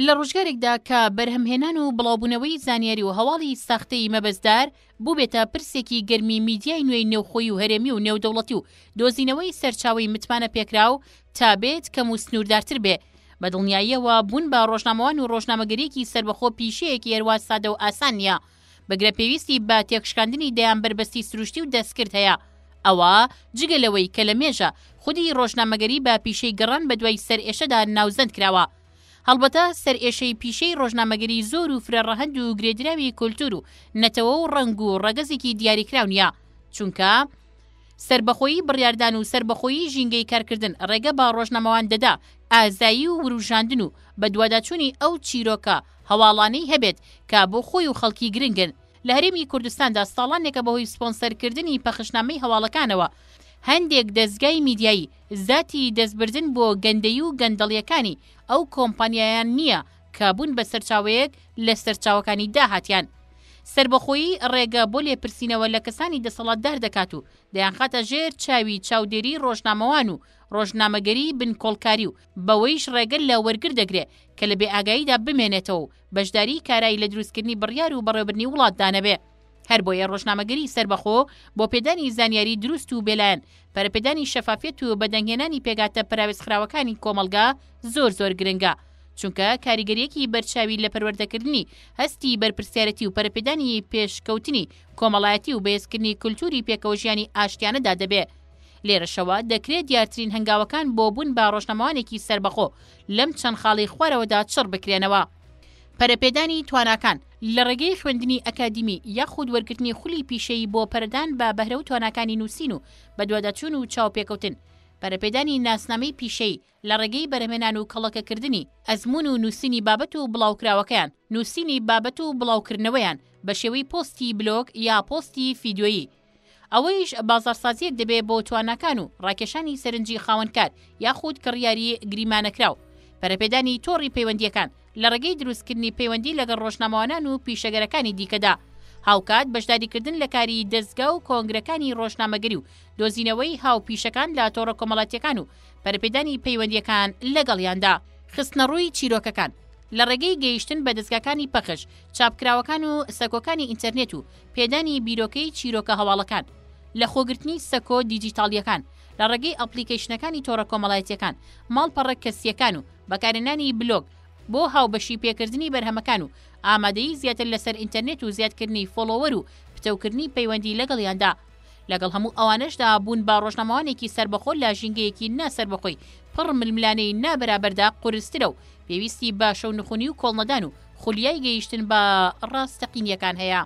لە ڕۆژگارێکدا کە بەرهەمهێنان و بڵاوبوونەوەی زانیاری و هەواڵی ساختەی مەبەستدار بووبێتە پرسێکی گەرمی میدیای نوێی نێوخۆیی و هەرێمی و نێودەوڵەتی و دۆزینەوەی سەرچاوەی متمانە پێکراو تا بێت کەم و سنووردارتر بێ، بە دڵنیاییەوە بوون بە ڕۆژنامەوان و ڕۆژنامەگەرییەکی سەربەخۆ پیشەیەکی هەروا سادە و ئاسان نییە، بگرە پێویستی بە تێکشکاندنی دەیان بەربەستی سروشتی و دەستکرد هەیە. ئەوە جگە لەوەی کە لە مێژە خودی ڕۆژنامەگەری بە پیشەی گەڕان بەدوای سەرئێشەدا ناوزەند کراوە. هەڵبەتە سەرئێشەی پیشەی ڕۆژنامەگەری زۆر و فرە ڕەهەند و گرێدراوی کولتوور و نەتەوە و ڕەنگ و ڕەگەزێکی دیاریکراو نییە، چونکە سەربەخۆیی بڕیاردان و سەربەخۆیی ژینگەی کارکردن ڕێگە بە ڕۆژنامەوان دەدا ئازایی و وروژاندن و بەدواداچوونی ئەو چیرۆکە هەواڵانەی هەبێت کە بۆ خۆی و خەڵکی گرنگن. لە هەرێمی کوردستاندا ساڵانێکە بەهۆی سپۆنسەرکردنی پەخشنامەی هەواڵەکانەوە هەندێک دەزگای میدیایی زاتی دەستبردن بۆ گەندەیی و گەندەڵیەکانی ئەو کۆمپانیایان نییە کە بوون بە سەرچاوەیەک لە سەرچاوەکانی داهاتیان. سەربەخۆیی ڕێگە بۆ لێپرسینەوە لە کەسانی دەسەڵاتدار دەکات و دەیانخاتە ژێر چاوی چاودێری ڕۆژنامەوان و ڕۆژنامەگەری بنکۆڵکاری و بەوەیش ڕێگە لە وەرگر دەگرێ کە لە بێئاگاییدا بمێنێتەوە و بەشداریی کارای لە دروستکردنی بڕیار و بەڕێوەبردنی وڵاتدا نەبێ. هەربۆیە ڕۆژنامەگەری سەربەخۆ بۆ پێدانی زانیاری دروست و بێلایەن، پەرەپێدانی شەفافیەت و بەدەنگهێنانی پێکهاتە پەراوێزخراوەکانی کۆمەڵگا زۆر زۆر گرنگە. چونکە کاریگەرییەکی بەرچاوی لە پەروەردەکردنی هەستی بەرپرسیارەتی و پەرەپێدانی پێشکەوتنی کۆمەڵایەتی و بەهێزکردنی کولتووری پێکەوەژیانی ئاشتیانەدا دەبێ. لێرەشەوە دەکرێ دیارترین هەنگاوەکان بۆ بوون بە ڕۆژنامەوانێکی سەربەخۆ لەم چەند خاڵەی خوارەوەدا چڕ بکرێنەوە. پەرەپێدانی تواناکان، لە ڕێگەی خوێندنی ئەکادیمی یاخود وەرگرتنی خولی پیشەیی بۆ پەرەدان بە بەهرە و تواناکانی نووسین و بەدواداچوون و چاوپێکەوتن. پەرەپێدانی ناسنامەی پیشەیی، لە ڕێگەی بەرهەمهێنان و کەڵەکەکردنی ئەزموون و نووسینی بابەت و بڵاوکراوەکەیان، نووسینی بابەت و بڵاوکردنەوەیان بە شێوەی پۆستی بلۆگ یا پۆستی فیدیۆیی. ئەوەیش بازاڕسازییەک دەبێ بۆ تواناکان و ڕاکێشانی سەرنجی خاوەنکار یاخود کڕیاری گریمانەکراو. پەرەپێدانی تۆڕی پەیوەندییەکان لە ڕێگەی دروستکردنی پەیوەندی لەگەڵ ڕۆژنامەوانان و پیشەگەرەکانی دیکەدا. هاوکات بەشداریکردن لە کاری دەزگا و کۆنگرەکانی ڕۆژنامەگەری و دۆزینەوەی هاوپیشەکان لە تۆڕە کۆمەڵاتییەکان و پەرەپێدانی پەیوەندییەکان لەگەڵیاندا. خستنەڕووی چیرۆکەکان لە ڕێگەی گەیشتن بە دەزگاکانی پەخش، چاپکراوەکان و سەکۆکانی ئینتەرنێت و پێدانی بیرۆکەی چیرۆکە هەواڵەکان، لەخۆگرتنی سەکۆ دیجیتاڵییەکان لە ڕێگەی ئەپڵیکەیشنەکانی تۆڕە کۆمەڵایەتییەکان، ماڵپەڕە کەسییەکان و بەکارهێنانی بلۆگ بۆ هاوبەشی پێکردنی بەرهەمەکان و ئامادەیی زیاتر لەسەر ئینتەرنێت و زیادکردنی follower و پتەوکردنی پەیوەندی لەگەڵیاندا. لەگەڵ هەموو ئەوانەشدا بوون بە ڕۆژنامەوانێکی سەربەخۆ لە ژینگەیەکی نا سەربەخۆی پڕ ململانێی نا بەرابەردا قورسترە و پێویستی بە شەونخونی و کۆڵنەدان و خولیای گەیشتن بە ڕاستەقینیەکان هەیە.